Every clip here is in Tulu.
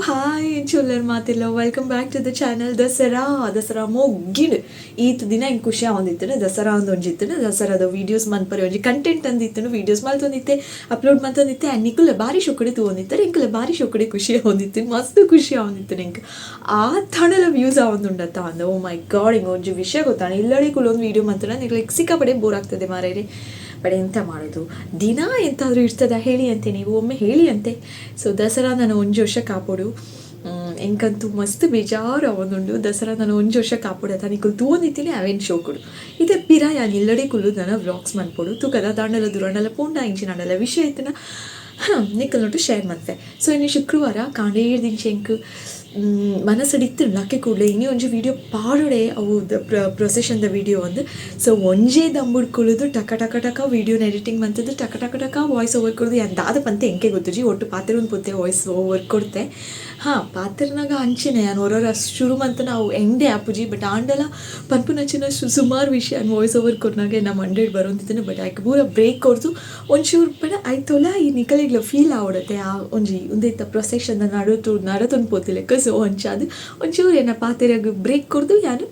ಹಾಯ್ ಎಂಚ ಉಲ್ಲೆರ್ ಮಾತೆರ್ಲ welcome back to the channel. Dasara Dasara ಮೊಗ್ಗಿಡ್ ಈತ್ ದಿನ ಎಂಕ್ ಖುಷಿ ಆವೊಂದಿತ್ತುಂಡು. ದಸರಾ ಅಂದ್ ಒಂಜಿ ಇತ್ತುಂಡು, ದಸರಾದ ವೀಡಿಯೋಸ್ ಮನ್ಪರೆ ಒಂಜಿ ಕಂಟೆಂಟ್ ಅಂದಿತ್ತುಂಡು. ವೀಡಿಯೋಸ್ ಮಲ್ತೊಂದಿತ್ತೆ, ಅಪ್ಲೋಡ್ ಮಲ್ತೊಂದಿತ್ತೆ. ಆ್ಯಂಡ್ ನಿಕುಲ ಬಾರಿ ಶೋಕುಡೆ ತೂವೊಂದಿತ್ತೆರ್, ಎಂಕುಲ ಬಾರಿ ಶೋಕುಡೆ ಖುಷಿ ಆವೊಂದಿತ್ತು, ಮಸ್ತ್ ಖುಷಿ ಆವೊಂದಿತ್ತು ಎಂಕ್. ಆ ತಣಲ ವ್ಯೂಸ್ ಆವೊಂದುಂಡತ್ತ ಅಂದ್. ಓ ಮೈ ಗಾಡ್, ಎಂಕ್ ಒಂಜಿ ವಿಷಯ ಗೊತ್ತಾಂಡ್, ಇಲ್ಲಡೆ ಕುಲೊಂದು ವೀಡಿಯೋ ಮಲ್ತುಂಡ ನಿಕ್ಲೆಗ್ ಸಿಕ್ಕಾಪಟ್ಟೆ ಬೋರ್ ಆಗ್ತದೆ ಮಾರಾಯರೆ. ಬಟ್ ಎಂತ ಮಾಡೋದು, ದಿನ ಎಂತಾದರೂ ಇರ್ತದ ಹೇಳಿ ಅಂತೆ, ನೀವು ಒಮ್ಮೆ ಹೇಳಿ ಅಂತೆ. ಸೊ ದಸರಾ ನಾನು ಒಂಜಿ ವರ್ಷ ಕಾಪೊಡು. ಎಂಕಂತೂ ಮಸ್ತ್ ಬೇಜಾರು ಆವೊಂದುಂಡು. ದಸರಾ ನಾನು ಒಂಜಿ ವರ್ಷ ಕಾಪೊಡು ಅತ್ತ ನಿಕುಲು ತೂವೊಂದಿತ್ತೀನಿ ಅವೇನು ಶೋಕುಡು. ಇತ್ತೆ ಪಿರ ಯಾನ್ ಇಲ್ಲಡೆ ಕುಲ್ಲು ನನ ವ್ಲಾಗ್ಸ್ ಮನ್ಪೊಡು. ತೂಕದ ದಾಂಡಲ ದೂರಾಂಡಲ ಪೋಂಡ ಇಂಚಿನಾಂಡಲ ವಿಷಯ ಇತ್ತಿನ ನಿಕಲ್ನೊಟ್ಟು ಶೇರ್ ಮನ್ಪೆ. ಸೊ ಇನ್ನು ಶುಕ್ರವಾರ ಕಾಂಡೇರ್ದಿಂಚ ಎಂಕ್ ಮನಸ್ಸಡಿತ್ತು ಲಕ್ಕೆ ಕೂಡಲೇ ಇನಿ ಒಂಜಿ ವೀಡಿಯೋ ಪಾಡೊಡೆ, ಅವು ದ ಪ್ರೊಸೆಷನ್ದ ವೀಡಿಯೋ ಒಂದು. ಸೊ ಒಂಜೇ ದಂಬುಡ್ ಕುಲ್ಲುದು ಟಕ ಟಕ ಟಕ ವೀಡಿಯೋನ ಎಡಿಟಿಂಗ್ ಮಂತುದು ಟಕ ಟಕ ಟಕ ವಾಯ್ಸ್ ಓವರ್ ಕೊಡ್ದು. ಯಾನ್ ದಾದ ಪಂತೆ ಎಂಕೆ ಗೊತ್ತುಜಿ, ಒಟ್ಟು ಪಾತೆರೊಂದು ಪೋತೆ, ವಾಯ್ಸ್ ಓವರ್ ಕೊಡ್ತೆ. ಹಾಂ, ಪಾತೆರ್ನಾಗ ಅಂಚೆನೆ ಯಾನ್ ಒರೊರ ಶುರು ಮಂತನ ಅವು ಎಂಡೆ ಆಪುಜಿ. ಬಟ್ ಆಂಡಲ ಪನ್ಪುನಂಚಿನ ಸುಮಾರು ವಿಷಯ ವಾಯ್ಸ್ ಓವರ್ ಕೊರ್ನಾಗ ನಮ್ಮ ಮಂಡೆಡ್ ಬರೋಂತಿತ್ತು. ಬಟ್ ಐಕ್ ಪೂರ ಬ್ರೇಕ್ ಕೊರ್ದು ಒಂಚೂರು ಪಂಡ ಐತೋಲ ಈ ನಿಕಲೆಗ್ಲ ಫೀಲ್ ಆವಡತ್ತೆ ಆ ಒಂಜಿ ಉಂದೆತ್ತ ಪ್ರೊಸೆಷನ್ ನಡುತು ನಡತೊಂದು ಪೋತಿಲೆಕ್ಕ. ಸೊ ಅಂಚಾದ್ ಒಂಚೂರು ಎನ್ನ ಪಾತೆರಗ್ ಬ್ರೇಕ್ ಕೊರ್ದು ಯಾನ್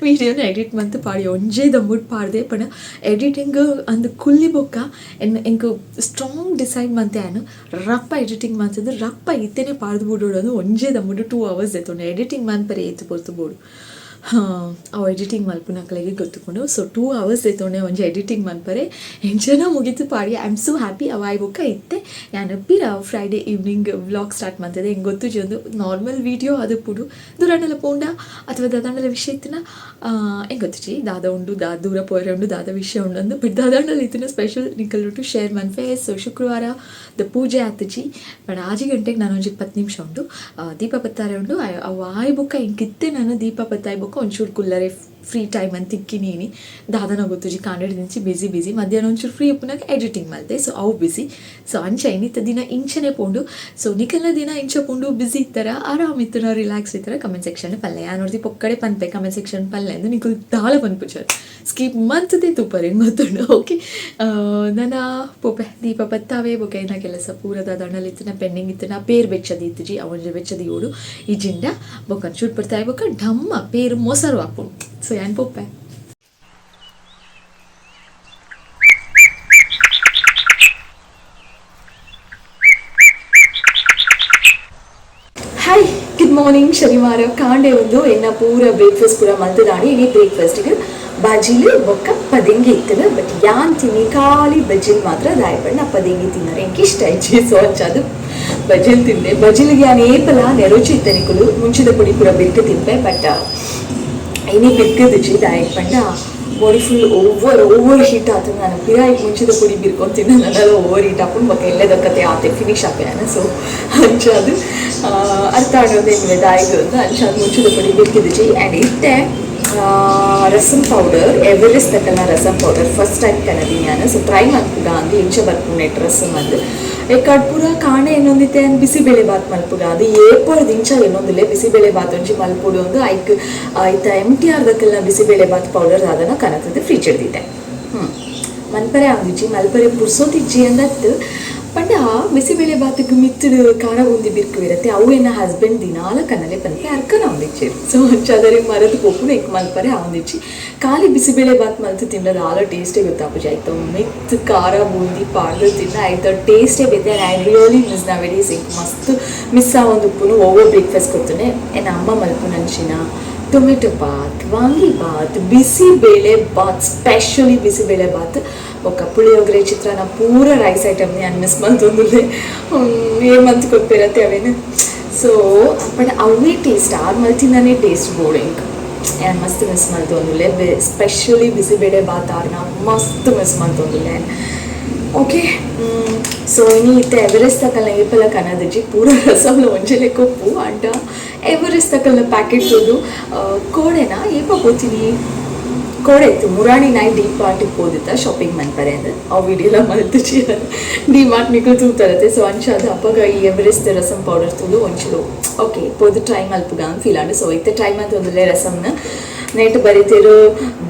ವೀಡಿಯೋನ ಎಡಿಟ್ ಮಂತ್ ಪಾಡಿ ಒಂಜೇ ದಂಬುಡ್ ಪಾಡ್ದೆ. ಪಂಡ ಎಡಿಟಿಂಗ್ ಅಂದ್ ಕುಲ್ಲಿ ಬೊಕ್ಕ ಎನ್ನ ಎಂಕ್ ಸ್ಟ್ರಾಂಗ್ ಡಿಸೈಡ್ ಮಂತೆ, ಯಾನ್ ರಪ್ಪ ಎಡಿಟಿಂಗ್ ಮಂತುದು ರಪ್ಪ ಇತ್ತೆನೆ ಪಾಡ್ದು ಬುಡೋಡು. ಒಂಜೇ ದಂಬುಡು 2 ಅವರ್ಸ್ ದೆತ್ತೊಂಡೆ ಎಡಿಟಿಂಗ್ ಮನ್ಪರೆ ಏತ್ ಪೊರ್ತು ಬೋಡು. ಹಾಂ, ಅವು ಎಡಿಟಿಂಗ್ ಮಲ್ಪುನಕ್ಲೆಗ್ ಗೊತ್ತುಪುಂಡು. ಸೊ 2 ಅವರ್ಸ್ ದೆತ್ತೊಂಡೆ ಒಂಜಿ ಎಡಿಟಿಂಗ್ ಮನ್ಪರೆ. ಎಂಚನ ಮುಗಿತು ಪಾಡಿ. I am so happy. ಅವು ಆಯ್ ಬೊಕ್ಕ ಇತ್ತೆ ಯಾನ್ ಪಿರ ಫ್ರೈಡೇ ಈವ್ನಿಂಗ್ ವ್ಲಾಗ್ ಸ್ಟಾರ್ಟ್ ಮಂತುದೆ. ಎಂಕ್ ಗೊತ್ತುಜಿ ಒಂದು ನಾರ್ಮಲ್ ವೀಡಿಯೋ ಆದಿಪ್ಪುಡು, ದೂರಾಂಡಲ ಪೋಂಡ ಅಥವಾ ದಾದಾಂಡಲ ವಿಷಯ ಇತ್ತಿನ ಎಂಕ್ ಗೊತ್ತುಜಿ, ದಾದ ಉಂಡು, ದಾ ದೂರ ಪೋಯರೆ ಉಂಡು, ದಾದ ವಿಷಯ ಉಂಡು ಅಂದ್. ಬಟ್ ದಾದಾಂಡಲ ಇತ್ತಿನ ಸ್ಪೆಷಲ್ ನಿಕಲ್ನೊಟ್ಟು ಶೇರ್ ಮನ್ಪೆ. ಸೊ ಶುಕ್ರವಾರ ದ ಪೂಜೆ ಆತುಜಿ, ಬಟ್ 6 ಗಂಟೆಗೆ ನಾನು ಒಂಜಿ 10 ನಿಮಿಷ ಉಂಡು ದೀಪ ಪತ್ತಾರೆ ಉಂಡು. ಅವು ಆಯ್ ಬೊಕ್ಕ ಎಂಕ್ ಇತ್ತೆ ನಾನು ದೀಪ ಪತ್ತಾಯ್ ಬೊಕ್ಕ ಒಂಚೂರು ಕುಲ್ಲರೆ ಫ್ರೀ ಟೈಮ್ ಅಂತ ತಿಕ್ಕಿನೀನಿ. ದಾದನ ಗೊತ್ತುಜಿ, ಕಾಂಡೆಡ್ ಬಿಸಿ ಬಿಸಿ, ಮಧ್ಯಾಹ್ನ ಒಂಚೂರು ಫ್ರೀ ಉಪ್ಪುನಾಗ ಎಡಿಟಿಂಗ್ ಮಲ್ತೆ. ಸೊ ಅವು ಬಿಸಿ. ಸೊ ಅಂಚ ಇನ್ನಿತ್ತ ದಿನ ಇಂಚನೆ ಪೋಂಡು. ಸೊ ನಿಕಲ್ನ ದಿನ ಇಂಚ ಪೋಂಡು, ಬಿಸಿ ಇತ್ತರ, ಆರಾಮ್ ಇತ್ತನ, ರಿಲ್ಯಾಕ್ಸ್ ಇತ್ತರ, ಕಮೆಂಟ್ ಸೆಕ್ಷನ್ ಪಲ್ಲೆ. ಯಾನ್ ನೋಡ್ತಿ ಪೊಕ್ಕಡೆ ಪನ್ಪೆ ಕಮೆಂಟ್ ಸೆಕ್ಷನ್ ಪಲ್ಲೆ ಅಂದ್, ನಿಕುಲು ದಾಲ ಪನ್ಪುಜರ್, ಸ್ಕಿಪ್ ಮಂತದೇ ತೂಪರ್ ಹೆಂಗೆ ಗೊತ್ತುಂಡು. ಓಕೆ, ನನ್ನ ಪೋಪೆ ದೀಪ ಪತ್ತಾವೆ ಬೊಕ ಏನ ಕೆಲಸ ಪೂರ ದಾದಾಂಡಲ ಇತ್ತಿನ ಪೆಂಡಿಂಗ್ ಇತ್ತಿನ ಪೇರ್ ಬೆಚ್ಚದಿ ಇತ್ತಿಜಿ, ಅವೊಂಜಿ ಬೆಚ್ಚದಿ ಓಡು ಇಜಿಂಡ ಬೊಕ ಚೂಟ್ ಪರ್ತಾಯ್ ಬೊಕ ಢಮ್ಮ ಪೇರು ಮೊಸರು ಆಪುಂಡು. ಸೊ ಯಾನ್ ಪೋಪೆ. Hi, good morning. ಶನಿವಾರ ಕಾಂಡೆ ಒಂದು ಎನ್ನ ಪೂರ ಬ್ರೇಕ್ಫಾಸ್ಟ್ ಪೂರ ಮಲ್ತದಾಂಡ್. ಇನಿ ಬ್ರೇಕ್ಫಾಸ್ಟ್ಗೆ ಬಜಿಲ್ ಬೊಕ್ಕ ಪದೆಂಗಿ ಇತ್ತದ. ಬಟ್ ಯಾನ್ ತಿನ್ನಿ ಖಾಲಿ ಬಜಿಲ್ ಮಾತ್ರ, ದಾಯೆ ಪಂಡ ಪದೆಂಗಿ ತಿನ್ನರೆ ಎಂಕ್ ಇಷ್ಟ ಇಜ್ಜಿ. ಸೊ ಅಂಚಾದ್ ಬಜಿಲ್ ತಿಂದೆ. ಬಜಿಲ್ಗೆ ಯಾನ್ ಏಪಲ ನೆರುಚಿ ಇತ್ತೆ ನಿಕುಲು ಮುಂಚಿದ ಪೊಡಿ ಪೂರ ಬಿರ್ಕ್ ತಿನ್ಪೆ. ಬಟ್ ಇನಿ ಬಿರ್ಕುದಿಜಿ, ದಾಯೆ ಪಂಡ body full over over heat ಆತುಂಡು. ನಾನು ಪಿರ ಮುಂಚಿದ ಪೊಡಿ ಬಿರ್ಕೊಂಡ್ ತಿನ್ನ ನನ್ನಲ ಓವರ್ ಹೀಟ್ ಆಪುಂಡು. ಬೊಕ್ಕ ಎಲ್ಲದ ಕತೆ ಆತೆ ಫಿನಿಶ್ ಆಪೆ ಯಾನ್. ಸೊ ಅಂಚಾದ್ ಅರ್ಥ ಆಡೋದು ಎನ್ನುವೆ ದಾಯೆಗ್ ಅಂದ್. ಅಂಚಾದ್ ಮುಂಚಿದ ಪೊಡಿ ಬಿರ್ಕಿದಿಜಿ. ಆ್ಯಂಡ್ ಇತ್ತೆ ರಸಂ ಪೌಡರ್, ಎವರೆಸ್ಟ್ ತಕಲ್ನ ರಸಂ ಪೌಡರ್ ಫಸ್ಟ್ ಟೈಮ್ ಕನದಿನಿ ಯಾನ್. ಸೊ ಟ್ರೈ ಮಲ್ಪುಗ ಅಂದ್, ಇಂಚ ಬರ್ಪುಂಡು ರಸಂ ಅಂದ್. ಎಕ್ಕಡ್ ಪೂರ ಕಾಣೆ ಎನ್ನೊಂದಿತ್ತೆ ಯಾನ್ ಬಿಸಿಬೇಳೆ ಬಾತ್ ಮಲ್ಪುಗ ಅದು ಏಪೊರ್ದು ಇಂಚ ಎನ್ನೊಂದುಲ್ಲೆ ಬಿಸಿಬೇಳೆ ಬಾತ್ ಒಂಜಿ ಮಲ್ಪೊಡು ಅಂದ್. ಐಕ್ ಐತ ಎಮ್ ಟಿ ಆರ್ ದಕಲ್ನ ಬಿಸಿಬೇಳೆ ಬಾತ್ ಪೌಡರ್ ದಾದನ ಕನತುದು ಫ್ರಿಜ್ ಡ್ ಮನ್ಪರೆ ಆವೊಂದಿಜ್ಜಿ, ಮಲ್ಪರೆ ಪುರ್ಸೊತಿಜ್ಜಿ ಅಂದತ್. ಪಂಡ ಬಿಸಿಬೇಳೆ ಬಾತ್ಗ್ ಮಿತ್ತುಡು ಖಾರ ಬೂಂದಿ ಬಿರ್ಕುವಿರತ್ತೆ, ಅವು ಎನ್ನ ಹಸ್ಬೆಂಡ್ ದಿನಾಲ ಕನಲೆ ಪನ್ಪೆ, ಅರ್ಕನ ಆವೊಂದಿಜ್ಜೆರ್. ಸೊ ಅಂಚಾದರೆ ಮರತ್ ಪೋಪುಂಡು, ಎಂಕ್ ಮಲ್ಪರೆ ಆವೊಂದಿಜ್ಜಿ. ಖಾಲಿ ಬಿಸಿಬೇಳೆ ಬಾತ್ ಮಲ್ತ್ ತಿಂಡ ದಾಲ ಟೇಸ್ಟೇ ಗೊತ್ತಾಪುಜಿ. ಐತ ಮಿತ್ತ್ ಖಾರ ಬೂಂದಿ ಪಾಡ್ದ್ ತಿಂಡ ಐತ ಟೇಸ್ಟೇ ಬೇತೆ. I really miss nowadays, ಎಂಕ್ ಮಸ್ತ್ ಮಿಸ್ ಆವೊಂದುಪ್ಪುನು. ಓವರ್ ಬ್ರೇಕ್ಫಾಸ್ಟ್ ಕೊತ್ತುನೆ ಎನ್ನ ಅಮ್ಮ ಮಲ್ಪುನಂಚಿನ ಟೊಮೆಟೊ ಬಾತ್, ವಾಂಗಿ ಬಾತ್, ಬಿಸಿಬೇಳೆ ಬಾತ್, ಸ್ಪೆಷಲಿ ಬಿಸಿಬೇಳೆ ಬಾತ್ ಬೊಕ್ಕ ಪುಳಿಯೋಗರೆ, ಚಿತ್ರಾನ್ನ, ಪೂರ ರೈಸ್ ಐಟಮ್ ಯಾನ್ ಮಿಸ್ ಮಲ್ತೊಂದುಲ್ಲೆ. ಏನ್ ಮಂತ್ ಕೊರ್ಪೆರತ್ತೆ ಅವೇನು. ಸೊ ಬಟ್ ಅವೇ ಟೇಸ್ಟ್ ಆರ್ ಮಲ್ತಿನನೇ ಟೇಸ್ಟ್ ಬೋಡು ಎಂಕ್. ಯಾನ್ ಮಸ್ತ್ ಮಿಸ್ ಮಲ್ತೊಂದುಲ್ಲೆ, ಸ್ಪೆಷಲಿ ಬಿಸಿಬೇಳೆ ಬಾತ್ ಆರ್ನ ಮಸ್ತ್ ಮಿಸ್ ಮಲ್ತೊಂದುಲ್ಲೆ. ಓಕೆ, ಸೊ ಇನಿ ಇತ್ತೆ ಎವರೆಸ್ಟ್ ತಕಲ್ನ ಏಪಲ ಕನದಿಜ್ಜಿ, ಪೂರ ರಸಂಲ ಒಂಜೆ ಲೆಕ್ಕ ಉಪ್ಪು. ಅಂಡ ಎವರೆಸ್ಟ್ ತಕಲ್ನ ಪ್ಯಾಕೆಟ್ ತೂದು ಕೋಡೆನ ಏಪ ಪೋತೀನಿ, ಕೋಡೆ ಇತ್ತು ಮುರಾಣಿ ನೈಟ್ ಡಿ ಮಾರ್ಟಿಗೆ ಪೋದಿತ್ತ ಶಾಪಿಂಗ್ ಮನ್ಪರೆ ಅಂದ್. ಅವು ವಿಡಿಯೋಲ ಮಲ್ತುಜಿ, ಡಿ ಮಾರ್ಟ್ ನಿಕುಲು ತೂತರತೆ. ಸೊ ಅಂಚಾದ್ ಅಪಗ ಈ ಎವರೆಸ್ಟ್ ರಸಂ ಪೌಡರ್ ತೂದು ಒಂಚೂರು ಓಕೆ ಪೋದು ಟ್ರೈ ಮಲ್ಪುಗ ಅಂದ್ ಫೀಲ್ ಆಂಡ್. ಸೊ ಇತ್ತೆ ಟ್ರೈ ಮಲ್ತೊಂದುಲ್ಲೆ ರಸಮ್ನ. ನೆಟ್ ಬರಿತೆರ್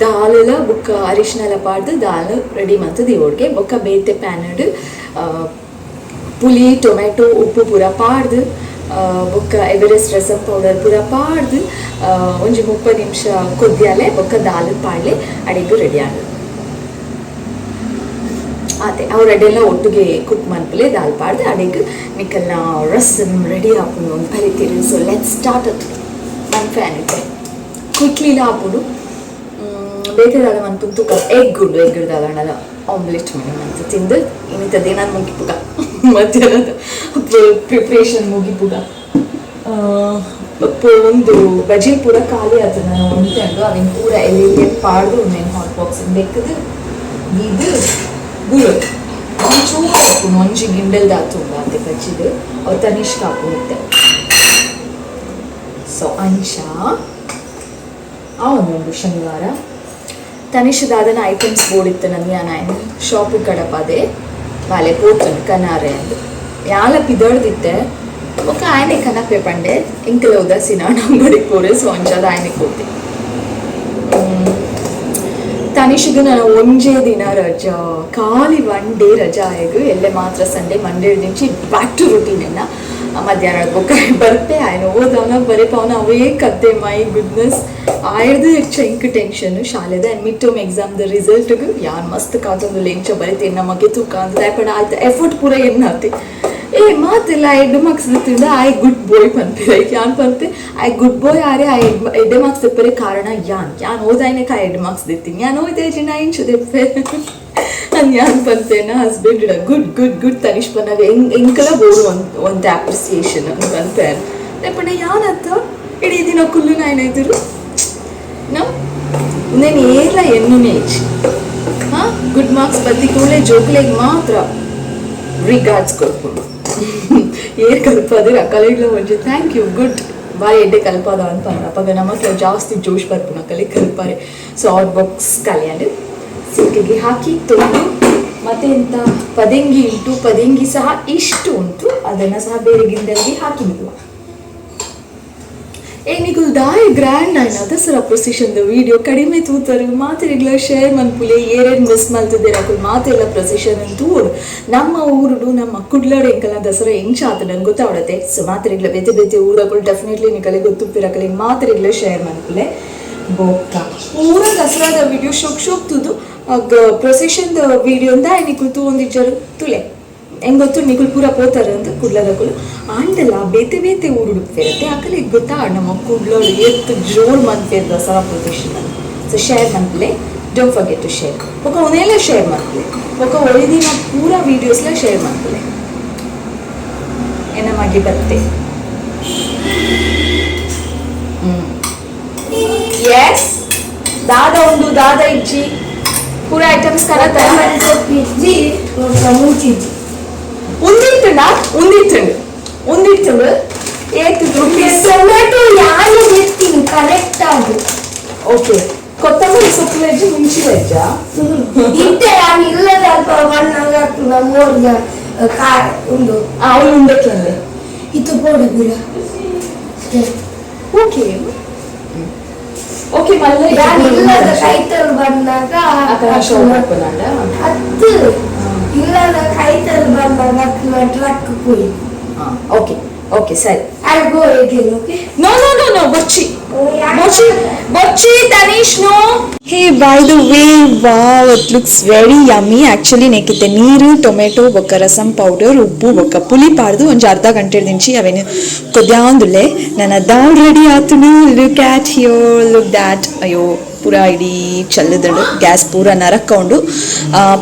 ದಾಲುಲ ಬೊಕ್ಕ ಅರಿಶಿನಲ ಪಾಡ್ದ್ ದಾಲ್ ರೆಡಿ ಮಲ್ತ್ ದೀವೊಡ್ಗೆ. ಬೊಕ್ಕ ಬೇತೆ ಪ್ಯಾನ್ ಡ್ ಪುಲಿ, ಟೊಮೆಟೊ, ಉಪ್ಪು ಪೂರ ಪಾಡ್ದ್ ಬೊಕ್ಕ ಎವರೆಸ್ಟ್ ರಸಂ ಪೌಡರ್ ಪೂರ ಪಾಡ್ದು ಒಂಜಿ 30 ನಿಮಿಷ ಕೊದ್ಯಾಲೆ ಬೊಕ್ಕ ದಾಲ್ ಪಾಡ್ಲೆ ಅಡೆಗ್ ರೆಡಿ ಆಂಡ್. ಆತೆ ಅವು ರೆಡ್ಡೆಲ್ಲ ಒಟ್ಟಿಗೆ ಕುಕ್ ಮನ್ಪುಲೆ ದಾಲ್ ಪಾಡ್ದು ಅಡೆಗ್ ನಿಕಲ್ನ ರಸಂ ರೆಡಿ ಆಪುಂಡು ಒಂದು ಬರಿತೀರಿ. ಸೊ let's start at ಮನ್ಪೆ ಆನಿತ್ತೆ ಕ್ವಿಕ್ಲಿಲ ಆಪುಂಡು. ಬೇತೆ ದಾದ ಮನ್ಪುಂಡು ತೂಕ ಎಗ್ ಉಂಡು, ಎಗ್ ದಾದ ಆಮ್ಲೆಟ್ ಮನೆ ಮಂತ್ ತಿಂದು ಇನ್ನಿತ ದಿನ ಮುಗಿಪುಗ ಮಧ್ಯಾಹ್ನದ ಪ್ರಿಪ್ರೇಷನ್ ಮುಗಿಪುಗ. ಒಂದು ಬಜಿ ಪೂರ ಖಾಲಿ ಆತು ನಾನು ಉಂಟು ಅವಿನ ಪೂರ ಎಲ್ಲಿ ಪಾಡ್ದು నేను ಹಾಟ್ ಬಾಕ್ಸ್ ಬೆಕ್ಕದು ಇದು ಗುರು ಒಂಚೂರು ಹಾಪುನು ಒಂಜಿ ಗಿಂಡಲ್ ದಾತು ಉಂಡು ಅಂತೆ ಬಜ್ಜಿದು ಅವು ತನಿಷ್ಕ ಹಾಪುತ್ತೆ. ಸೊ ಅಂಚ ಆ ಒಂದು ಶನಿವಾರ ತನಿಷ್ ದಾದನ ಐಟಮ್ಸ್ ಬೋರ್ಡ್ ಇತ್ತು ನನ್ಗೆ ನಾನು ಶಾಪ್ ಕಡಪದೆ ಬಾಲೆ ಪೋತುಂಡು ಕನಾರೆ ಅಂದು ಯಾಲ ಪಿದಡ್ದಿತ್ತೆ ಬೊಕ್ಕ ಆಯನೆ ಕನಪೆ ಪಂಡೆ ಎಂಕಲ ಉದಾಸೀನ ಅಂಗಡಿಗೆ ಪೋರೆ. ಸೊ ಅಂಚಾದ ಆಯನೆ ಕೋತೆ ತನಿಷ್ಗೆ ನಾನು ಒಂಜೇ ದಿನ ರಜಾ ಖಾಲಿ ಒನ್ ಡೇ ರಜಾ ಆಯಗ್ ಎಲ್ಲೆ ಮಾತ್ರ ಸಂಡೇ ಮಂಡೇ నుంచి ಬ್ಯಾಕ್ ಟು ರುಟೀನ್ ಎನ್ನ ಮಧ್ಯಾಹ್ನ ಬೊಕ್ಕ ಬರ್ಪೆ ಆಯ್ನ ಓದವನ ಬರೆಪವನ ಅವೇ ಕತೆ. My goodness, ಆಯ್ದು ಹೆಚ್ಚು ಟೆನ್ಷನ್ ಶಾಲೆದ ಆ್ಯಂಡ್ ಮಿಡ್ ಟರ್ಮ್ ಎಕ್ಸಾಮ್ದ ರಿಸಲ್ಟ್ಗೆ ಯಾನ್ ಮಸ್ತ್ ಕಾತೊಂದು ಲೆಂಚ ಬರಿತೇನೆ ನಮಗೆ ತೂಕ ಅಂತ ಪಂಡ ಆಯ್ತು ಎಫರ್ಟ್ ಪೂರ ಎನ್ನಾತಿ ಏ ಮಾತೆಲ್ಲ ಎಡ್ಡೆ ಮಾರ್ಕ್ಸ್ ತಿಂದ I good ಬಾಯ್ ಪನ್ಪೆ ಯಾನ್ ಪನ್ಪೆ I good ಬಾಯ್ ಆರೆ I ಎಡ್ಡೆ ಮಾರ್ಕ್ಸ್ ತೆಪ್ಪರೆ ಕಾರಣ ಯಾನ್ ಯಾನ್ ಓದಾಯ್ನೆ ಕಾ ಎಡ್ಡೆ ಮಾರ್ಕ್ಸ್ ದೆತ್ತೀನಿ ಯಾನ್ ಓದೇ ಜಿನ ಇಂಚು ದೆಪ್ಪೆ ಅನ್ ಯಾನ್ ಪನ್ಪೇನ ಹಸ್ಬೆಂಡ್ ಗುಡ್ ಗುಡ್ ಗುಡ್ ತನಿಷ್ ಪನ್ನಾಗ ಎಂಕಲ ಬೋಡು ಒಂದು ಒಂದು ಅಪ್ರಿಸಿಯೇಷನ್ ಅಂತ ಪನ್ಪೆ ಪಂಡ ಯಾನತ್ತ ಇಡೀ ದಿನ ಕುಲ್ಲು ನಾಯನ ನಮ್ నేను ಏರ್ಲ ಎನ್ನುನೇ ಹಾಂ ಗುಡ್ ಮಾರ್ಕ್ಸ್ ಬತ್ತಿ ಕೂಡಲೇ ಜೋಕ್ಲೆಗ್ ಮಾತ್ರ ರಿಗಾರ್ಡ್ಸ್ ಕೊರ್ಪುಂಡು ಏರ್ ಕಲ್ಪದೆ ಅಕಲೆಗ್ಲ ಒಂಜಿ thank you good ಬಾರಿ ಎಡ್ಡೆ ಕಲ್ಪಾದ ಅಂತ ಅಪಗ ನಮಕ್ಲ ಜಾಸ್ತಿ ಜೋಶ್ ಬರ್ಪುನ ಅಕಲೆ ಕಲ್ಪಾರೆ. ಸೊ ಹಾಟ್ ಬಾಕ್ಸ್ ಕಲಿಯಂಡು ಸಿಕ್ಕಿಗೆ ಹಾಕಿ ತೊಳೆದು ಮತ್ತೆ ಎಂತ ಪದೆಂಗಿ ಉಂಟು, ಪದೆಂಗಿ ಸಹ ಇಷ್ಟು ಉಂಟು, ಅದನ್ನು ಸಹ ಬೇರೆ ಗಿಂಡಲ್ಲಿ ಹಾಕಿ ಬಿಡುವ. ಏ ನಿಕುಲ್ ದಾಯ ಗ್ರ್ಯಾಂಡ್ ಆಯ್ನ ದಸರಾ ಪ್ರೊಸೆಷನ್ ವಿಡಿಯೋ ಕಡಿಮೆ ತೂತರು ಮಾತೆರಿಗ್ಲ ಶೇರ್ ಮನ್ಪುಲೆ ಏರೇನು ಮಿಸ್ ಮಲ್ತಿದ್ದೀರ ಅಕುಲ್ ಮಾತೆಲ್ಲ ಪ್ರೊಸೆಷನ್ ತೂಡು. ನಮ್ಮ ಊರುಡು ನಮ್ಮ ಕುಡ್ಲಡ್ ಎಂಕಲ ದಸರಾ ಎಂಚ ಆತ ನಂಗೆ ಗೊತ್ತಾವಡತೆ. ಸೊ ಮಾತೆರಿಗ್ಲ ಬೇತೆ ಬೇತೆ ಊರಗಳು ಡೆಫಿನೆಟ್ಲಿ ನಿಕಲೆ ಗೊತ್ತುಪ್ಪಿರಕಲೆ ಮಾತೆರಿಗ್ಲ ಶೇರ್ ಮನ್ಪುಲೆ. ಬೊಕ್ಕ ಪೂರ ದಸರಾದ ವಿಡಿಯೋ ಶೋಕ್ ಶೋಕ್ ತುದು ಪ್ರೊಸೆಷನ್ ವಿಡಿಯೋ ಅಂದ ನಿಕುಲ್ ತೂವೊಂದಿಜ್ಜರು ತುಲೆ ಹೆಂಗ್ ಗೊತ್ತು ನಿಕುಲ್ ಪೂರ ಪೋತಾರೆ ಅಂತ ಕುಡ್ಲದಕುಲು ಆಂಡಲ ಬೇತೆ ಬೇತೆ ಊರು ಫೇರತ್ತೆ ಅಕಲೆ ಗೊತ್ತಾ ನಮ್ಮ ಕುಡ್ಲೋಡು ಎತ್ತು ಜೋರ್ ಮನ್ಪೇರ್ ದಸರಾ ಪ್ರೊಸೆಷನ್. ಸೊ share ಮನ್ಪುಲೆ, don't forget to share. ಬೊಕ ಒಂದೇಲ ಶೇರ್ ಮನ್ಪುಲೆ, ಬೊಕ ಒಳಿದಿನ ಪೂರ ವೀಡಿಯೋಸ್ಲ ಶೇರ್ ಮನ್ಪುಲೆ. ಎನ್ನ ಮಗೆ ಬತ್ತೆ. ಎಸ್ ದಾದ ಉಂಡು ದಾದ ಇಜ್ಜಿ ಪೂರ ಐಟಮ್ಸ್ ಕನತ ಇಜ್ಜಿ ಮುಂಚಿಜ್ಜಿ ಉಂದಿತ್ತುಂಡ ಉಂದಿತ್ತುಂಡು ಉಂದಿತ್ತುಂಡು ಏತ್ ರುಪೀಸ್ ಟೊಮೆಟೊ ಯಾರು ಎತ್ತೀನಿ ಕರೆಕ್ಟ್ ಆಗಿ. ಓಕೆ, ಕೊತ್ತಂಬರಿ ಸೊಪ್ಪು ವೆಜ್ ಮುಂಚಿ ವೆಜ್ಜಾ? ಇತ್ತೆ ನಾನು ಇಲ್ಲದ ಅಲ್ಪ ಬಣ್ಣಂಗ ಮೋರ್ಗ ಕಾ ಉಂಡು. ಅವಳು ಉಂಡಕ್ಕೆ ಇದು ಬೋಡ ಬಿಡ. ಓಕೆ ಓಕೆ ಮಲ್ಲ ನಾನು ಇಲ್ಲದ ಕೈತಲ್ ಬಂದಾಗ ಹತ್ತು ಇಲ್ಲದ ಕೈತಲ್ ಬಂದಾಗ ಟ್ರಕ್ ಪೋಯಿ. ಓಕೆ ಓಕೆ ಸರಿ. I go again, okay? No no no no, ಬೊಚ್ಚಿ ಬೊಚ್ಚಿ ಬೊಚ್ಚಿ Tanish no. Hey, by the way, wow, it looks very yummy. Actually ನೆಕ್ಕಿತ್ತೆ ನೀರು ಟೊಮೆಟೊ ಬೊಕ್ಕ ರಸಂ ಪೌಡರ್ ಉಪ್ಪು ಬೊಕ್ಕ ಪುಲಿ ಪಾಡ್ದು ಒಂಜಿ ಅರ್ಧ ಗಂಟೆ ದಿಂಚಿ ಅವೇನು ಕೊದ್ಯಾಂದುಲ್ಲೆ. ನನ್ನ ದಾಲ್ ರೆಡಿ ಆತುಂಡು. Look at here, look that. ಅಯ್ಯೋ ಪೂರ ಇಡೀ ಚಲ್ಲುದುಂಡು, ಗ್ಯಾಸ್ ಪೂರ ನರಕ ಉಂಡು,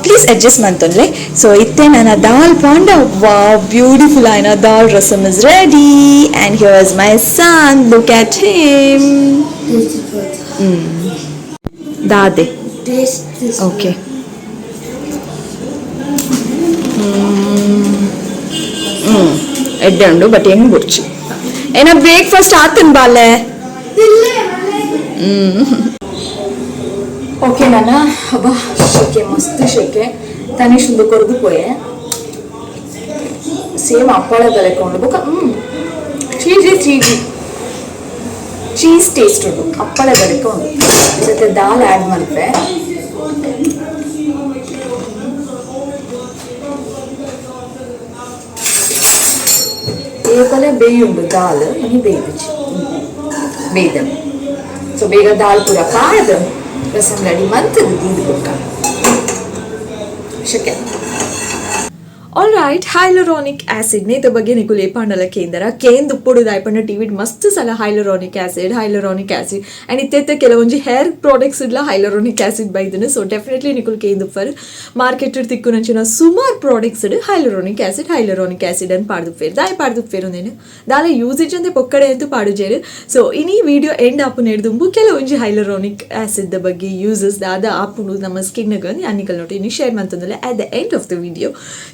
ಪ್ಲೀಸ್ ಅಡ್ಜಸ್ಟ್ ಮಂತೊನ್ಲೆ. ಸೊ ಇತ್ತೆ ನನ್ನ ದಾಲ್ ಪಾಂಡ ವಾವ್ beautiful ಆಯ್ನ dal rasam is ready. And here is my son, look at him. ದಾದೆ Taste this. Okay ಎಡ್ಡೆ ಉಂಡು ಬಟ್ ಹೆಂಗ್ ಬುರ್ಚಿ ಏನ ಬ್ರೇಕ್ಫಾಸ್ಟ್ ಆತನ್ ಬಾಲೆ. ಓಕೆ ನಾನ ಹಬ್ಬ ಶೆಕೆ ಮಸ್ತ್ ಶೆಕೆ ತನಿಷ್ ಒಂದು ಕೊರ್ದು ಪೋಯೆ ಸೇಮ್ ಅಪ್ಪಾಳ ಕಲೆಕೊಂಡು ಬೊಕ ಚೀಸಿ ಚೀಸಿ ಚೀಸ್ ಟೇಸ್ಟ್ ಉಂಟು ಅಪ್ಪಳ ಬಳಿಕ ಉಂಟು ಜೊತೆ ದಾಲ್ ಆ್ಯಡ್ ಮಲ್ಪೆ. ಏಪಲೆ ಬೇಯುಂಡು ದಾಲ್ ಇನಿ ಬೇಯ್ದಿಜಿ ಬೇಯ್ದ. ಸೊ ಬೇಗ ದಾಲ್ ಪೂರ ಪಾಡ್ದ್ ರಸಂ ರೆಡಿ ಮಂತುದು ದೀದ್ ಬೊಕ್ಕ ಶಕೆ. ಆಲ್ ರೈಟ್, ಹೈಲುರಾನಿಕ್ ಆಸಿಡ್ ನೇತ ಬಗ್ಗೆ ನಿಕುಲು ಏಪಾಂಡಲ ಕೇಂದರ ಕೇಂದ್ ಉಪ್ಪೊಡು. ದಾಯೆಪಂಡ ಟಿವಿಡ್ ಮಸ್ತ್ ಸಲ hyaluronic acid, hyaluronic acid and ಇತ್ತೆತ್ತೆ ಕೆಲವೊಂಜಿ ಹೇರ್ ಪ್ರಾಡಕ್ಟ್ಸ್ ಇಡ್ಲ ಹೈಲುರಾನಿಕ್ ಆಸಿಡ್ ಬೈದಿನ. ಸೊ ಡೆಫಿನೆಟ್ಲಿ ನಿಕುಲು ಕೇಂದ್ ಉಪ್ಪರ್. ಮಾರ್ಕೆಟ್ ತಿಕ್ಕುನಂಚಿನ ಸುಮಾರು products hyaluronic acid, hyaluronic acid ಅನ್ ಪಾಡ್ದುಪ್ಪೆರ್. ದಾಯೆ ಪಾಡ್ದುಪ್ಪೆರ್? ಉಂದೇನು ದಾಲ ಯೂಸೇಜ್ ಅಂದೆ ಪೊಕ್ಕಡೆ ಅಂತೂ ಪಾಡುಜೆರ್. ಸೊ ಇನಿ ವಿಡಿಯೋ ಎಂಡ್ ಆಪುನೆಡ್ದುಂಬು ಕೆಲವೊಂಜಿ ಹೈಲುರಾನಿಕ್ ಆಸಿಡ್ ದ ಬಗ್ಗೆ ಯೂಸಸ್ ದಾದ ಆಪುಂಡು ನಮ್ಮ ಸ್ಕಿನ್ ಯಾನ್ ನಿಕಲ್ ನೋಟ್ ಇನಿ share ಮಂತೊಂದುಲ್ಲೆ at the end of the video.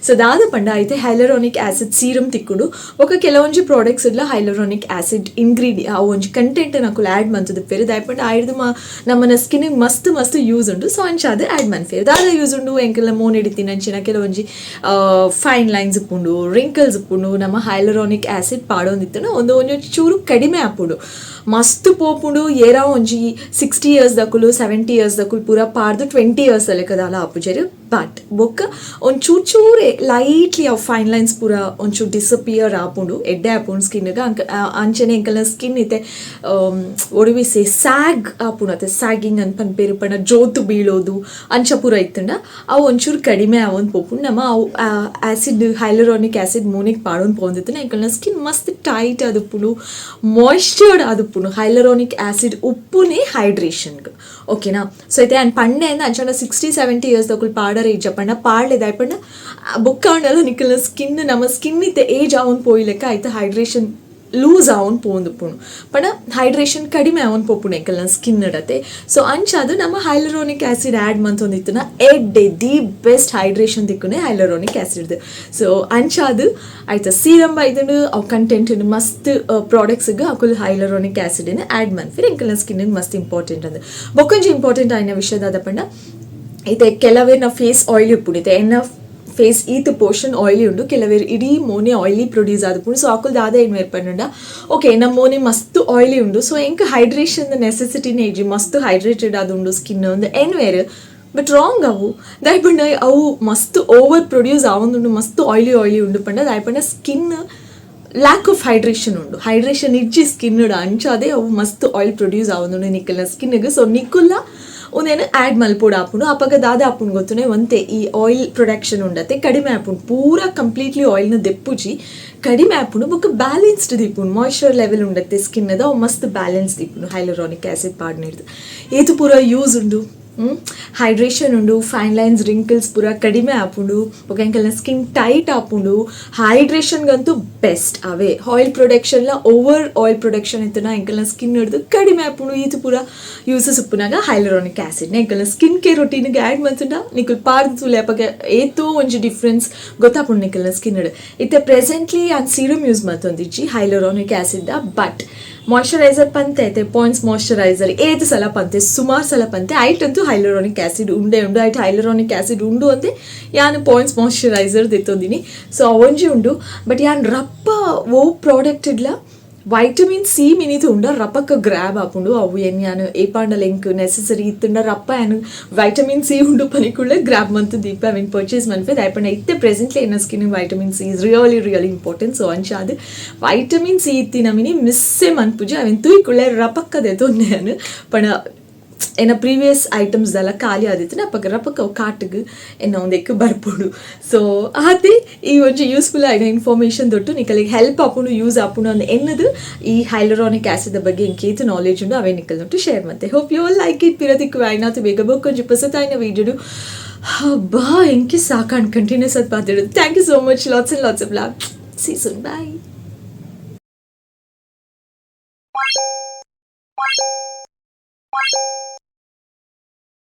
So ದಾದ ಪಂಡ, ಐತೆ ಹೈಲುರಾನಿಕ್ ಆಸಿಡ್ ಸೀರಮ್ ತಿಕ್ಕುಂಡು. ಬೊಕ ಕೆಲವೊಂಜಿ ಪ್ರಾಡಕ್ಟ್ಸ್ ಇಡ್ಲ ಹೈಲುರಾನಿಕ್ ಆಸಿಡ್ ಅವು ಒಂಜಿ ಕಂಟೆಂಟ್ ನಕುಲು ಆ್ಯಡ್ ಮಂತುದುಪ್ಪೆರ್. ದಾಯೆ ಪಂಡ ಆಯ್ದು ನಮ್ಮನ ಸ್ಕಿನ್ ಮಸ್ತ್ ಮಸ್ತ್ ಯೂಸ್ ಉಂಡು. ಸೊ ಅಂಚಾದ್ ಆ್ಯಡ್ ಮನ್ಪೆರ್. ದಾದ ಯೂಸ್ ಉಂಡು? ಎಂಕಲ್ನ ಮೋನೆಡ್ ಇತ್ತಿನಂಚಿನ ಕೆಲವೊಂಜಿ ಫೈನ್ ಲೈನ್ಸ್ ಉಪ್ಪುಂಡು, ರಿಂಕಲ್ಸ್ ಉಪ್ಪುಂಡು. ನಮ್ಮ ಹೈಲುರಾನಿಕ್ ಆಸಿಡ್ ಪಾಡೊಂದಿತ್ತುಂಡ ಒಂದು ಒಂಜಿ ಚೂರು ಕಡಿಮೆ ಆಪುಂಡು, ಮಸ್ತ್ ಪೋಪುಂಡು. ಏರಾ ಒಂಜಿ 60 ಇಯರ್ಸ್ ದಕುಲು, 70 ಇಯರ್ಸ್ ದಕುಲು ಪೂರ ಪಾಡ್ದು 20 ಇಯರ್ಸ್ ಲೆಕ್ಕದಾಲ ಆಪುಜೆರ್. ಬಟ್ ಬೊಕ್ಕ ಒಂಚೂರು ಚೂರೆ ಲೈಟ್ಲಿ ಅವು ಫೈನ್ ಲೈನ್ಸ್ ಪೂರ ಒಂಚೂರು ಡಿಸಪಿಯರ್ ಆಪುಂಡು, ಎಡ್ಡೆ ಆಪುಂಡು ಸ್ಕಿನ್ಗೆ. ಅಂಕ ಅಂಚನೆ ಎಂಕಲ್ನ ಸ್ಕಿನ್ ಇತ್ತೆ ಒಡಿವಿಸೆ ಸ್ಯಾಗ್ ಆಪುಂಡು ಅತ್ತೆ, ಸ್ಯಾಗಿಂಗ್ ಅಂತ ಪನ್ಪೇರು ಪಂಡ ಜೋತು ಬೀಳೋದು ಅಂಚ ಪೂರ ಇತ್ತುಂಡ ಅವು ಒಂಚೂರು ಕಡಿಮೆ ಆವೊಂದು ಪೋಪುಂಡು. ನಮ್ಮ ಅವು ಆಸಿಡ್, ಹೈಲುರಾನಿಕ್ ಆಸಿಡ್ ಮೋನೆಗ್ ಪಾಡೊಂದು ಪೋವೊಂದಿತ್ತು ಎಂಕಲ್ನ ಸ್ಕಿನ್ ಮಸ್ತ್ ಟೈಟ್ ಆದುಪ್ಪುಂಡು, ಮಾಯ್ಶ್ಚರ್ಡ್ ಆದುಪ್ಪುಂಡು. ಹೈಲುರಾನಿಕ್ ಆಸಿಡ್ ಉಪ್ಪುನೇ ಹೈಡ್ರೇಷನ್ಗೆ, ಓಕೆನಾ? ಸೊ ಇತ್ತೆ ಆ್ಯಂಡ್ ಪಂಡೆ ಅಂಚನ 60-70 ಇಯರ್ಸ್ ದಕುಲು ಪಾಡರೆ ಇಜ್ಜ ಪಂಡ ಪಾಡ್ಲೆದ. ಪಂಡ ಬೊಕ್ಕ ಆಂಡಲ ನಿಕಲ್ನ ಸ್ಕಿನ್, ನಮ್ಮ ಸ್ಕಿನ್ ಇತ್ತೆ ಏಜ್ ಆವೊಂದು ಪೋಯಿಲೆಕ್ಕ ಐತ ಹೈಡ್ರೇಷನ್ ಲೂಸ್ ಆವೊಂದು ಪೋವೊಂದುಪ್ಪುಂಡು. ಪಂಡ ಹೈಡ್ರೇಷನ್ ಕಡಿಮೆ ಆವೊಂದು ಪೋಪುಂಡು ಎಂಕಲ್ನ ಸ್ಕಿನ್ ಡತೆ. ಸೊ ಅಂಚಾದ್ ನಮ್ಮ ಹೈಲುರಾನಿಕ್ ಆಸಿಡ್ ಆ್ಯಡ್ ಮಂತೊಂದಿತ್ತುನ ಎಡ್ಡೆ, the best hydration ತಿಕ್ಕುನೆ hyaluronic acid. ಸೊ ಅಂಚಾದ್ ಆಯ್ತ ಸೀರಮ್ ಬೈದುಂಡು. ಅವು ಕಂಟೆಂಟ್ ಮಸ್ತ್ ಪ್ರಾಡಕ್ಟ್ಸ್ಗೆ ಅಕುಲು ಹೈಲುರಾನಿಕ್ ಆಸಿಡ್ ಆ್ಯಡ್ ಮನ್ಪೆರ್. ಎಂಕಲ್ನ ಸ್ಕಿನ್ ಮಸ್ತ್ ಇಂಪಾರ್ಟೆಂಟ್ ಅಂದ್. ಬೊಕ್ಕೊಂಜಿ ಇಂಪಾರ್ಟೆಂಟ್ ಆಯಿನ ವಿಷಯ ದಾದ ಪಂಡ, ಇತ್ತೆ ಕೆಲವೇರ್ನ ಫೇಸ್ ಆಯಿಲಿ ಉಪ್ಪುಂಡು. ಇತ್ತೆ ಎನ್ನ ಫೇಸ್ ಈತ್ ಪೋರ್ಷನ್ ಆಯಿಲಿ ಉಂಡು. ಕೆಲವೇರು ಇಡೀ ಮೋನೆ ಆಯಿಲಿ ಪ್ರೊಡ್ಯೂಸ್ ಆದುಪ್ಪುಂಡು. ಸೊ ಅಕುಲು ದಾದ ಏನ್ ಪಂಡ, ಓಕೆ, ನಮ್ಮ ಮೋನೆ ಮಸ್ತ್ ಆಯಿಲಿ ಉಂಡು, ಸೊ ಎಂಕ್ ಹೈಡ್ರೇಷನ್ ನೆಸೆಸಿಟಿನೇ ಇಜ್ಜಿ, ಮಸ್ತ್ ಹೈಡ್ರೇಟೆಡ್ ಆದುಂಡು ಸ್ಕಿನ್ ಒಂದು ಎನ್ವೇರ್. ಬಟ್ ರಾಂಗ್ ಅವು. ದಾಯೆ ಪಂಡ ಅವು ಮಸ್ತ್ ಓವರ್ ಪ್ರೊಡ್ಯೂಸ್ ಆವೊಂದುಂಡು, ಮಸ್ತ್ ಆಯಿಲಿ ಆಯಿಲಿ ಉಂಡು ಪಂಡ ದಾಯೆ ಪಂಡ ಸ್ಕಿನ್ ಲ್ಯಾಕ್ ಆಫ್ ಹೈಡ್ರೇಷನ್ ಉಂಡು, ಹೈಡ್ರೇಷನ್ ಇಜ್ಜಿ ಸ್ಕಿನ್. ಅಂಚಾದೆ ಅವು ಮಸ್ತ್ ಆಯಿಲ್ ಪ್ರೊಡ್ಯೂಸ್ ಆವೊಂದುಂಡು ನಿಕ್ಕಲ್ನ ಸ್ಕಿನ್ಗೆ. ಸೊ ನಿಕ್ಕುಲ್ಲ ಉಂದೇನು ಆ್ಯಡ್ ಮಲ್ಪೊಡು ಆಪುಂಡು. ಅಪಗ ದಾದ ಆಪುಂಡು ಗೊತ್ತುನೆ? ಒಂತೆ ಈ ಆಯಿಲ್ ಪ್ರೊಡಕ್ಷನ್ ಉಂಡತೆ ಕಡಿಮೆ ಆಪುಂಡು. ಪೂರ ಕಂಪ್ಲೀಟ್ಲಿ ಆಯಿಲ್ನ ದೆಪ್ಪುಜಿ, ಕಡಿಮೆ ಆಪುಂಡು. ಬೊಕ್ಕ ಬ್ಯಾಲೆನ್ಸ್ಡ್ ದೀಪುಂಡು. ಮಾಯ್ಶ್ಚರ್ ಲೆವೆಲ್ ಉಂಡತ್ತೆ ಸ್ಕಿನ್ ಅವು ಮಸ್ತ್ ಬ್ಯಾಲೆನ್ಸ್ ದೀಪುಂಡು ಹೈಲುರಾನಿಕ್ ಆಸಿಡ್ ಪಾಡ್ನಿಡ್ದು. ಏತು ಪೂರ ಯೂಸ್ ಉಂಡು? ಹೈಡ್ರೇಷನ್ ಉಂಡು, ಫೈನ್ ಲೈನ್ಸ್, ರಿಂಕಲ್ಸ್ ಪೂರ ಕಡಿಮೆ ಆಪುಂಡು. ಬೊಕ ಎಂಕಲ್ನ ಸ್ಕಿನ್ ಟೈಟ್ ಆಪುಂಡು. ಹೈಡ್ರೇಷನ್ಗಂತೂ ಬೆಸ್ಟ್ ಅವೇ. ಆಯಿಲ್ ಪ್ರೊಡಕ್ಷನ್ಲ ಓವರ್ ಆಯಿಲ್ ಪ್ರೊಡಕ್ಷನ್ ಇತ್ತುನ ಎಂಕಲ್ನ ಸ್ಕಿನ್ ಹಿಡ್ದು ಕಡಿಮೆ ಆಪುಂಡು. ಈತು ಪೂರ ಯೂಸಸ್ ಉಪ್ಪುನಾಗ ಹೈಲುರಾನಿಕ್ ಆಸಿಡ್ ಎಂಕಲ್ನ ಸ್ಕಿನ್ ಕೇರ್ ರೊಟೀನ್ಗೆ ಆ್ಯಡ್ ಮಂತುಂಡ ನಿಕುಲ್ ಪಾಡ್ದು ತೂಲೆ, ಅಪಗ ಏತೋ ಒಂಜಿ ಡಿಫ್ರೆನ್ಸ್ ಗೊತ್ತಾಪುಂಡು ನಿಕಲ್ನ ಸ್ಕಿನ್. ಇತ್ತೆ ಪ್ರೆಸೆಂಟ್ಲಿ ಯಾನ್ ಸೀರಮ್ ಯೂಸ್ ಮಲ್ತೊಂದಿಜ್ಜಿ ಹೈಲುರಾನಿಕ್ ಆಸಿಡ್. ಬಟ್ ಮಾಯ್ಶ್ಚರೈಸರ್ ಪಂತೆ ಐತೆ, ಪಾಂಡ್ಸ್ ಮಾಯ್ಶ್ಚರೈಸರ್ ಏತ್ ಸಲ ಪಂತೆ, ಸುಮಾರು ಸಲ ಪಂತೆ. ಐಟ್ ಅಂತೂ ಹೈಲುರಾನಿಕ್ ಆಸಿಡ್ ಉಂಡೆ ಉಂಡು. ಐಟ್ ಹೈಲುರಾನಿಕ್ ಆಸಿಡ್ ಉಂಡು ಅಂದೆ ಯಾನ್ ಪಾಂಡ್ಸ್ ಮಾಯ್ಶ್ಚರೈಸರ್ ದೆತ್ತೊಂದಿನಿ. ಸೊ ಒಂಜಿ ಉಂಡು. ಬಟ್ ಯಾನ್ ರಪ್ಪ ಓ ಪ್ರಾಡಕ್ಟ್ ಇಡ್ಲ ವೈಟಮಿನ್ ಸಿ ಮಿನಿ ಉಂಡ ರಪಕ್ಕ ಗ್ರ್ಯಾಬ್ ಆಪುಂಡು. ಅವು ಏನ್ ಯಾನ್ ಏಪಾಂಡಲ ಎಂಕ್ ನೆಸೆಸರಿ ಇತ್ತುಂಡ ರಪ್ಪ ಯಾನ್ ವೈಟಮಿನ್ ಸಿ ಉಂಡು ಪನಿಕುಳ್ಳೆ ಗ್ರ್ಯಾಬ್ ಮಂತು ದೀಪ I mean purchase ಮನ್ಪೆ. ದಾಯೆಪಂಡ ಇತ್ತೆ ಪ್ರೆಸೆಂಟ್ಲಿ ಎನ್ನ skin vitamin C is really really important. So ಅಂಚಾದ್ ವೈಟಮಿನ್ ಸಿ ಇತ್ತಿನ ಮಿನಿ ಮಿಸ್ಸೆ ಮನ್ಪುಜಿ. ಅವೆನ್ ತೂಯ್ಕುಳ್ಳೆ ರಪಕ್ಕ ದೆತೊನ್ನೆ ಯಾನ್. ಪಂಡ ಎನ್ನ ಪ್ರೀವಿಯಸ್ ಐಟಮ್ಸ್ ದೆಲ್ಲ ಖಾಲಿ ಆದಿತ್ತು ಅಪಗ ರಪಕ್ಕ ಅವು ಕಾಟಿಗ್ ಎನ್ನ ಒಂದೆಕ್ ಬರ್ಪುಂಡು. ಸೊ ಆತೆ ಈ ಒಂಜಿ ಯೂಸ್ಫುಲ್ ಆಯಿನ ಇನ್ಫಾರ್ಮೇಷನ್ ದೊಟ್ಟು ನಿಕಲಿಗೆ ಹೆಲ್ಪ್ ಆಪುಂಡು, ಯೂಸ್ ಆಪುಂಡು ಅಂದ್ ಎನ್ನದು. ಈ ಹೈಲುರಾನಿಕ್ ಆಸಿಡ್ ಬಗ್ಗೆ ಎಂಕ್ ಏತ್ ನಾಲೆಜ್ ಉಂಡು ಅವೇ ನಿಕಲ್ nut share ಮಂತೆ. Hope you all like it. ಪಿರ ತಿಕ್ಕುವೆ ಆಯ್ನಾತು ಬೇಗ ಬೊಕ್ಕೊಂಜಿ ಪೊಸತಾಯಿನ ವೀಡಿಯೋಡು. ಹಬ್ಬಾ, ಎಂಕೆ ಸಾಕಾಂಡ್ ಕಂಟಿನ್ಯೂಸ್ ಅದು ಪಾತಿಡು. Thank you so much. Lots and lots of love. See soon. Bye.